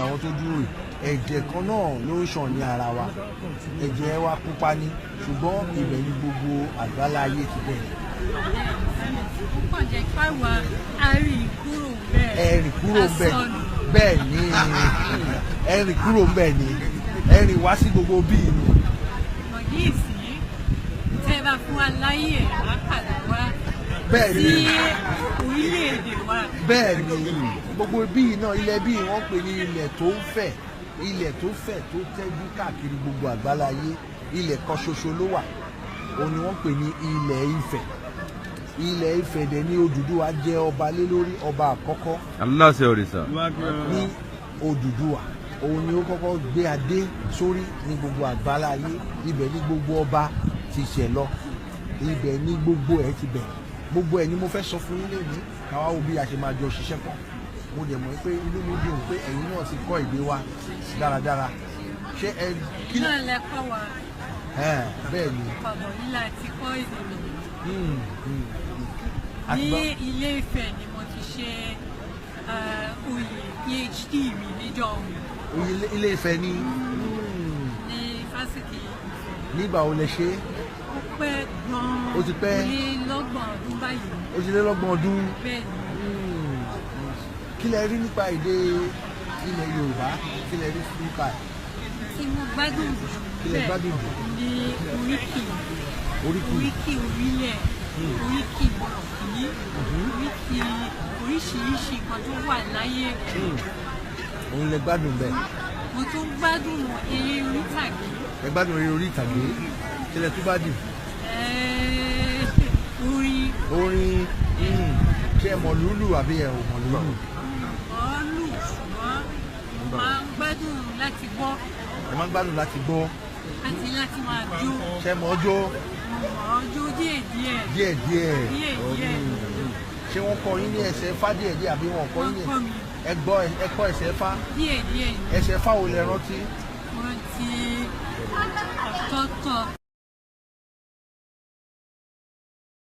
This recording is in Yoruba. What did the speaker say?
àwọn tó dúró yìí, ẹ̀jẹ̀ kan náà ló ń ṣàn ní ara wa. Ẹ̀jẹ̀ wa pupa ni, ṣùgbọ́n ibẹ̀ ni gbogbo àgbáláyé ti bẹ̀rẹ̀. Ó kàn jẹ́ káwa a rìn kúrò bẹ́ẹ̀. Ẹ rìn kúrò ń bẹ̀. A sọnù. Bẹ́ẹ̀ ni, ẹ rìn kúrò ń bẹ̀ ni, ẹ rìn wá sí gbogbo bíi ni. Mọ̀dí ìsìn tẹ́ bá fún wa láyè, á padà wá Bẹ́ẹ̀ sí ni. orílẹ̀-èdè wa. Bẹ́ẹ̀ ni, gbogbo bíi náà, ilẹ̀ bíi wọ́n pè ní ilẹ̀ tó ń fẹ̀, ilẹ̀ tó fẹ̀, tó tẹ́jú káàkiri gbogbo àgbáláyé. Ilẹ̀ kan ṣoṣo ló wà, òun ni wọ́n pè ní ilẹ̀ Ifẹ̀. Ilẹ̀ Ifẹ̀ dẹ̀ ní Odùduwà jẹ́ ọba lé lórí, ọba àkọ́kọ́ Aláṣẹ òrìṣà. ní Odùduwà. Òun ni ó kọ́kọ́ gbé adé sórí ní gbogbo àgbáláyé. Ibẹ̀ ní gbogbo ọba ti ṣẹ̀ lọ, ibẹ̀ ní gbogbo ẹ̀ ti bẹ̀. Gbogbo ẹ̀ ni mo fẹ́ sọ fún yín lẹ́yìn, káwá wo bí a ṣe máa jọ ṣiṣẹ́ pọ̀. Mo dẹ̀ mọ̀ pé inú mi dùn pé ẹ̀yin náà ti kọ́ èdè wa dáradára. Ṣé ẹ kí Náà lẹ́kọ̀ọ́ wa. Ẹ̀, bẹ́ẹ̀ ni. Ọ̀dọ̀ yìí la ti kọ́ èdè mi. Àti Ní Ilé Ifẹ̀ ni mo ti ṣe oyè PhD mi níjọ́ òun. Ilé Ifẹ̀ ni? Ní fásitì Ifẹ̀. Nígbà wo lẹ ṣe é? Ó pẹ́ gan-an. Ó ti pẹ́. Ó lé lọ́gbọ̀n ọdún báyìí. Ó ti lé lọ́gbọ̀n ọdún. Bẹ́ẹ̀ ni. Kí lẹ rí nípa èdè ilẹ̀ Yorùbá? Kí lẹ rí nípa ẹ̀? Tí mo gbádùn jù Kí lẹ gbádùn jù? ní oríkì. Oríkì. Oríkì orílẹ̀, oríkì bọ̀rọ̀kìní, oríkì oríṣiríṣi nǹkan tó wà láyé. Òun lẹ gbádùn bẹ́ẹ̀? Mo tún gbádùn eré orí ìtàgé. Ẹ gbádùn eré orí ìtàgé. Kí lẹ tún gbádùn? Orin. Orin. Ṣé ẹ mọ̀ lúlù àbí ẹ ò mọ̀ lúlù? Mọ̀ lù, ṣùgbọ́n mo máa ń gbádùn láti gbọ́. Ẹ máa ń gbádùn láti gbọ́. Àti láti máa jó. Ṣé ẹ mọ̀ ọjọ́? Mo mọ̀ ọ́ jó díẹ̀díẹ̀. Díẹ̀ díẹ̀. Díẹ̀díẹ̀. Ṣé wọ́n kọ́ yín ní ẹsẹ̀ fá díẹ̀ díẹ̀ àbí wọ́n kọ́ yín ní Wọ́n kọ́ mi. Ẹ gbọ́, ẹ kọ́ ẹsẹ̀ fá? Díẹ̀díẹ̀ ni. Ẹsẹ̀ fá wo lẹ rántí? Mo rántí ọ̀tọ̀ọ̀tọ̀.